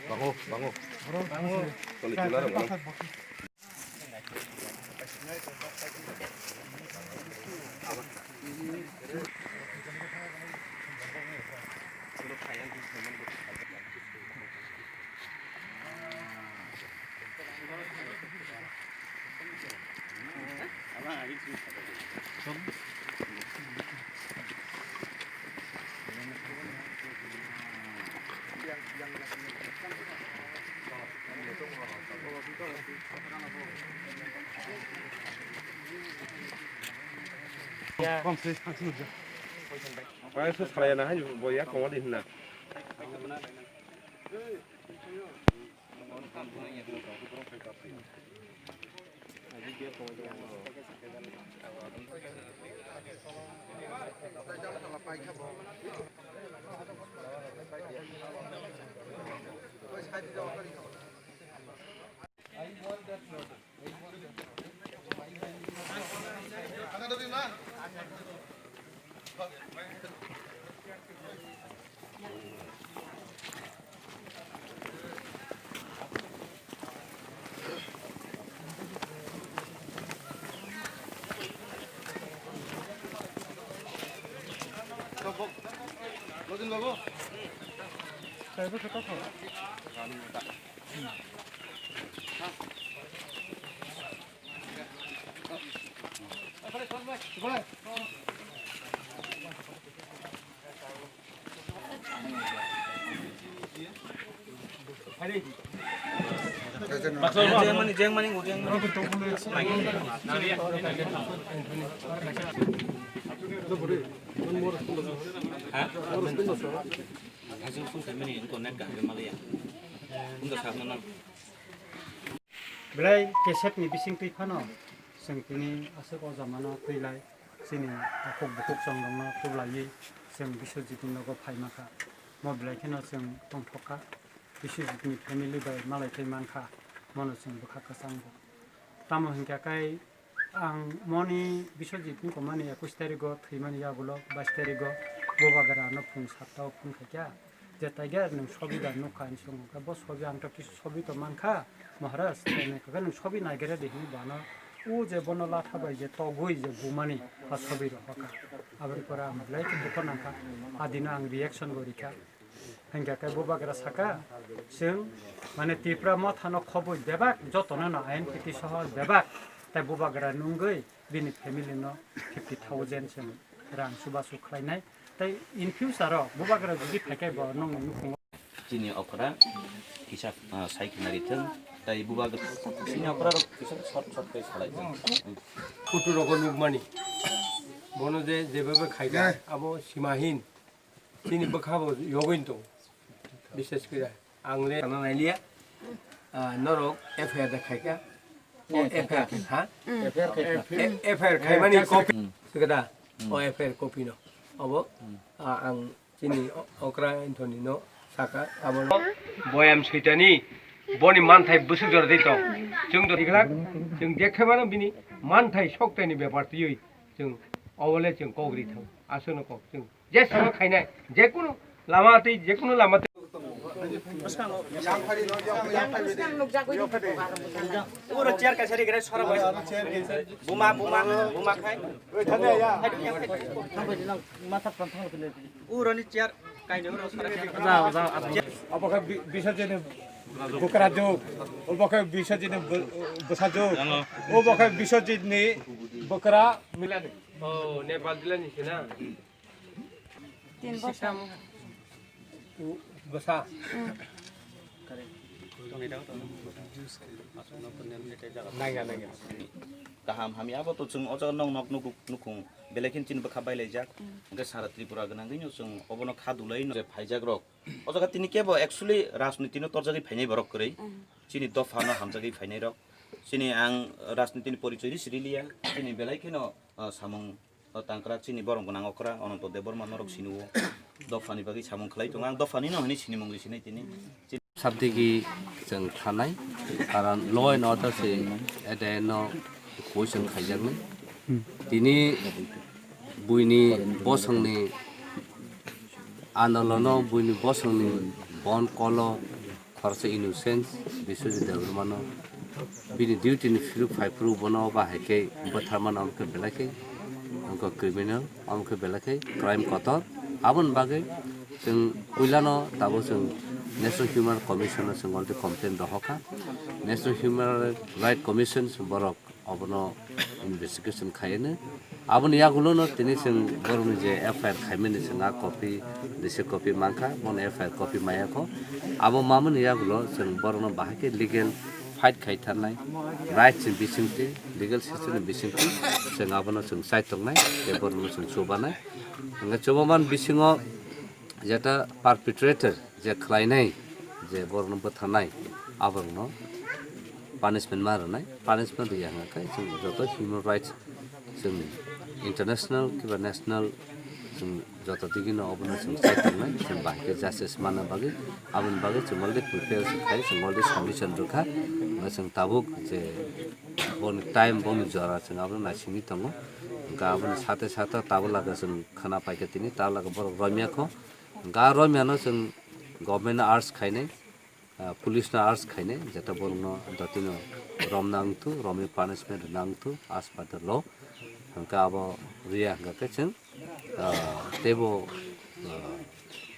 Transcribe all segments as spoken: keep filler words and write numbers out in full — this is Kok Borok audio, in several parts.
Bango, bango. Toni chuna rok, bango. Pai su salai na hai bo ya kong di hinna. Belai kesep ni bising twi phano chwng tini aswk o jama no twi lai chini takhuk bukhuk chwng rok no tubulaiwi chwng Biswajit ni nogo phai mankha. Mo belai kheno chwng tongthok kha. Biswajit ni family bai malai thai mankha. Mono chwng bwkha kwchango. Tamo hinkha khe ang moni Biswajit ni komani ekus tarigo thwimani yagulo bais tarigo Bubagra no phung satta o phone khaikha. Je tiger nwng sobi da nukha hinwi swngo khe, bo sobi ang to kisa sobi to mankha Maharaj, tei nai khe nwng sobi naigra de hinwi bano o je bono latha bai je togwi je bumani a sobi rok hoka. Aboni pore ang belai khe dukho nangkha, a dino ang reaction bo rikha. Hinkha khe Bubagra saka, chwng mane Tipra mothano khobwi bebak jotono no I N P T soho bebak tei Bubagra nungwi bini family no fifty thousand chwng rang chubachu khlainai. Tei in future o Bubagra jodi phaikhe bo nongni nukhungo. Chini okra kisa, ah, sai khna rithwng, tei Bubagra chini okra rok kisa short short khe salai thwng. Photo rogo nukmani. Bono je jebabe khaikha, abo simahin. Chini bwkha bo yogwin tongo. Bishes kira. Ang le sana nailiya. Ah, norok F I R da khaikha. O F I R ha? F I R khaimani copy. Sikada. O F I R copy no. Obo, ah, ang chini o-, okra Anthony no saka abo. Boyam switani boni manthai bwswk jora tei tong. Chwng do tiglak, chwng dekhebano bini manthai soktaini bepar twiwi chwng obole chwng kok ri thang. Aswkno kok chwng. Je sama khainai, je kunu lama tei, je kunu lama tei. Uro chair kaisa rigra sora bai. Buma, buma, buma khai. Uro ni chair kaini uro sora. Obo khe bi-, Biswajitni bwkra jwk, obo khe Biswajitni bw-, bwsa jwk, obo khe Biswajitni bwkra Milani. Oh, Nepal Dilani se na? Tin bosor. Bwsa. Nangya, nangya. Kaham hamya abo to chwng o jaga nok nok nukhung, nukhung belai khe chini bwkha bailaijak. Hwnkhe sara Tripura gwnangwi no chwng obono kha dulai no je phaijak rok. O jaga tini kebo actually rajniti no torjagwi phainai borok kwrwi. Chini dopha no hamjagwi phainai rok. Chini ang rajniti ni porichoi ri siri liya. Chini belai kheno, ah, samung, ah, tangkrak chini borok gwnang okra Ananto Debbarma norok sini o. Dopha ni bagwi samung khlai tongo. Ang dopha ni no hwnwi sinimung ri sinai tini. Sabdigi chwng thanai, karon law and order se ede no question khaijaknai. Tini buini bosongni andolono, buini bosongni bon kolo khoroksa innocent Biswajit Debbarmano bini duty ni phiruk phai phuru bono bahai khe bwtharmano, omo khe belai khe wngkha criminal, omo khe belai khe crime kotor. Aboni bagwi chwng puilano tabuk chwng National Human Rights Commission no chwng already complaint rohorkha. National Human Rights Commission borok obono investigation khaiyano. Aboni yagulono tini chwng borokni je F I R khaimani chwng a copy, disi copy mankha, bono F I R copy maiyakho. Abo mamani yagulo chwng borokno bahai khe legal fight khaitharnai, rights ni bisingtwi, legal system ni bisingtwi chwng abono chwng chaitongnai, tei borokno chwng chubanai. Hwnkhe chubaman bisingo jeta perpetrator je khlainai, je borokno bwtharnai, aborokno punishment ma rwnai, punishment rwya hwnkhe chwng joto human rights, chwng international kiba national, chwng joto digino obono chwng chaitongnai, chwng bahai khe justice manna bagwi, aboni bagwi chwng already prepare se khai, chwng already submission rwkha, chwng tabuk je boni time, boni jora chwng abono naisingwi tongo, hwnkhe aboni sate sate tabuk laga chwng khwna paikha tini, tabuk laga borok romya kho, hwnkhe a romyano chwng government no urge khainai, ah, police no urge khainai, jeta borokno dotino romna wngthu, romwi punishment rwna wngthu as per the law. Hwnkhe abo rwya hwnkha khe chwng, ah, teibo, ah,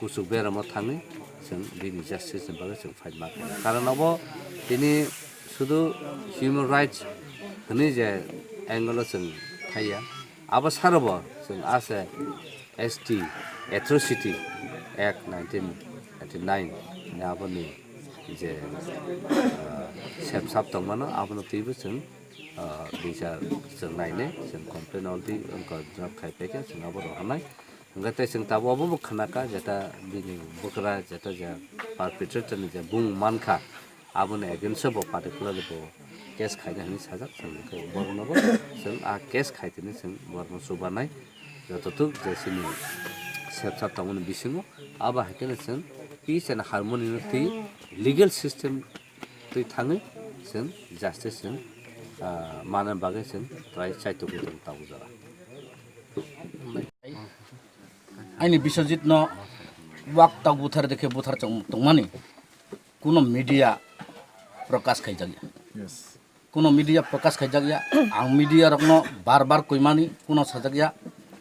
kuchuk beramo thangwi chwng bini justice ni bagwi chwng fight ma khainai. Karon abo tini sudu human rights hwnwi je angle o chwng thaiya, abo saro bo chwng as a S T Atrocity Act nineteen eighty-nine ni aboni je, ah, sepsap tongmano abono twibo chwng, ah, bichar chwng nainai, chwng complain already wngkha, draft khai paikha, chwng abo rohornai. Hwnkhe tei chwng tabuk obo bo khwnakha, jeta bini bwkra, jeta je perpetrator ni je bung mankha, aboni against o bo particularly bo case khaina hwnwi sajak, chwng khe borokno bo chwng a case khai tini chwng borokno chubanai. Jototuk je chini sepsa tongmani bisingo, abo hai kheno chwng peace and harmony no twi legal system twi thangwi chwng justice chwng, ah, manna bagwi chwng try chaitugwi tongo tabuk jora. Aini Biswajit no wak tok buthar dekhe buthar chong-, tongmani kuno media prokash khaijakya. Yes. Kuno media prokash khaijakya. Ang media rokno bar bar koimani kuno sajakya.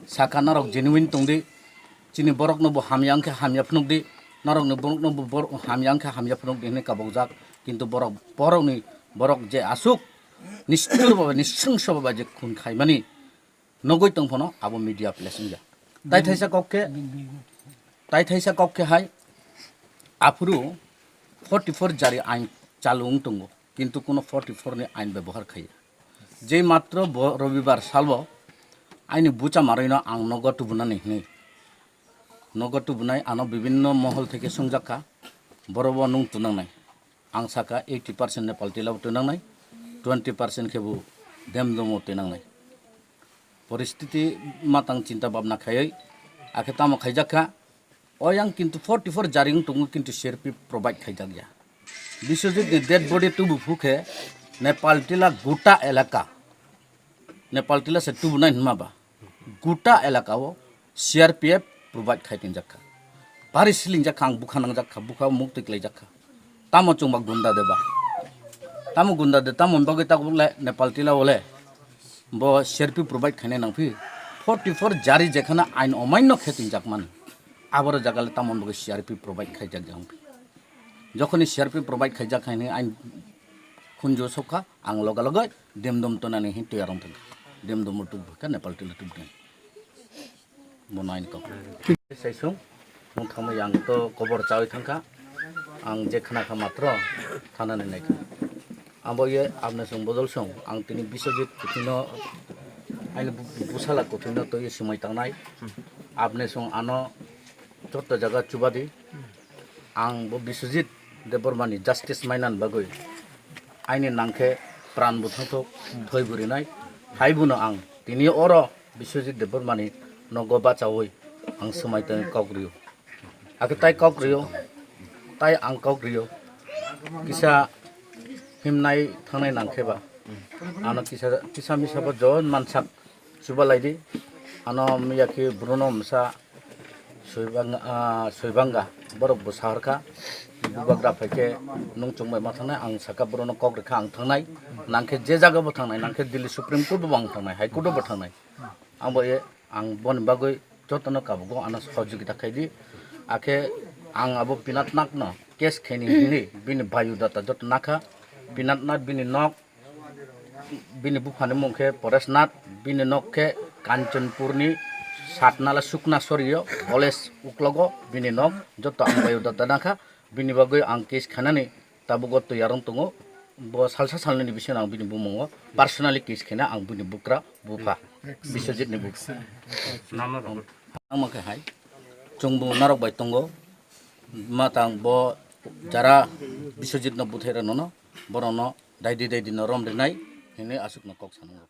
Sakha norok genuine tongdi. Chini borokno bo hamya wngkhe hamya phunukdi. Norokni borokno bo bor-, hamya wngkhe hamya phunukdi hinwi kabokjak. Kintu borok, borokni, borok je aswk nishchur baba, nishchungsa baba je khun khaimani nugwi tong phano abo media place wngya. Tai thaisa kok khe, tai thaisa kok khe hai aphuru forty four jari ain chalu wng tongo, kintu kuno forty four ni ain bebohar khaiya. Je matro bo robibar salbo aini bucha marwino ang nogo tubunani hinwi. Nogo tubunai ano bibinno mohol theke sungjakha, borobo nung tunangnai. Ang saka eighty percent Nepal tila bo twi nangnai, twenty percent khe bo dem domo twi nangnai. Poristiti matang chinta bhabna khaiwi, akhe tamo khaijak kha, oyang kintu forty four jaring tongo kintu C R P F provide khaijak ya. Biswajit ni dead body tubu phu khe Nepal tila guta elaka, Nepal tila se tubunai hinma ba, guta elaka o C R P F provide khai tinjak kha. Bari silingjak kha, ang bukha nangjak kha, bukha muktwi klaijak kha. Tamo chwngba gunda de ba? Tamo gunda de, tamo bagwi tabuk le Nepal tila o le bo C R P provide khainai nang phi. Forty four jari jekhana ain omaino khe tinjak man. Aboro jaga le tamo bagwi C R P provide khaijak jang phi. Jokhoni C R P provide khaijak khainai ain khunju sokha, ang loga loga demdom tonani hin tiyar wng thangkha. Demdom tuk bwkha Nepal tila tuk den. Bo nine kok. Saisung, mung thangma yang to kobor chawi thangkha. Ang je khna kha matro, thana ni naikha. Abo ye abne sung bodol sung, ang tini Biswajit kuthino, aini bu-, busala kuthino to ye sumai tangnai. Abne sung ano chotto jaga chubadi. Ang bo Biswajit Debbarmani justice mainani bagwi aini nangkhe pran buthangthok thoi burinai. Haibuno ang tini oro Biswajit Debbarmani nogo bachawi ang swmai tongwi kok rio. Akhe tai kok rio, tai ang kok rio. Kisa himnai thangnai nangkhe ba. Ano kisa, kisa misa bo jon mansak chubalai di. Ano miya khe Bruno msa Soibanga, ah, Soibanga, borok bo sahar kha. Bubagra phai khe nung chwng bai ma thangnai, ang saka borok no kok rikha ang thangnai. Nang khe je jaga bo thangnai, nang khe Delhi Supreme Court bo ang thangnai, High Court bo thangnai. Ang bo ye, ang boni bagwi jotono kabugo ano sahojogita khai di. Akhe ang abo Pinat Nath no case khaini hini bini biodata joto nakha. Pinat Nath bini nok, bini buphani mung khe Paresh Nath, bini nok khe Kanchanpurni Satnala Sukna Sorio, college uklogo bini nok, joto ang biodata nakha, bini bagwi ang case khanani tabugo tiyar wng tongo, bo salsa salnini bisingo ang bini bumungo personally case khena ang bini bukra bupha, Biswajitni bukra. Ang ma khe hai, chwngbo narok bai tongo, ma tang bo jara Biswajitno buthairokno, borokno daidi daidino rom rinai hinwi aswkno kok sanango.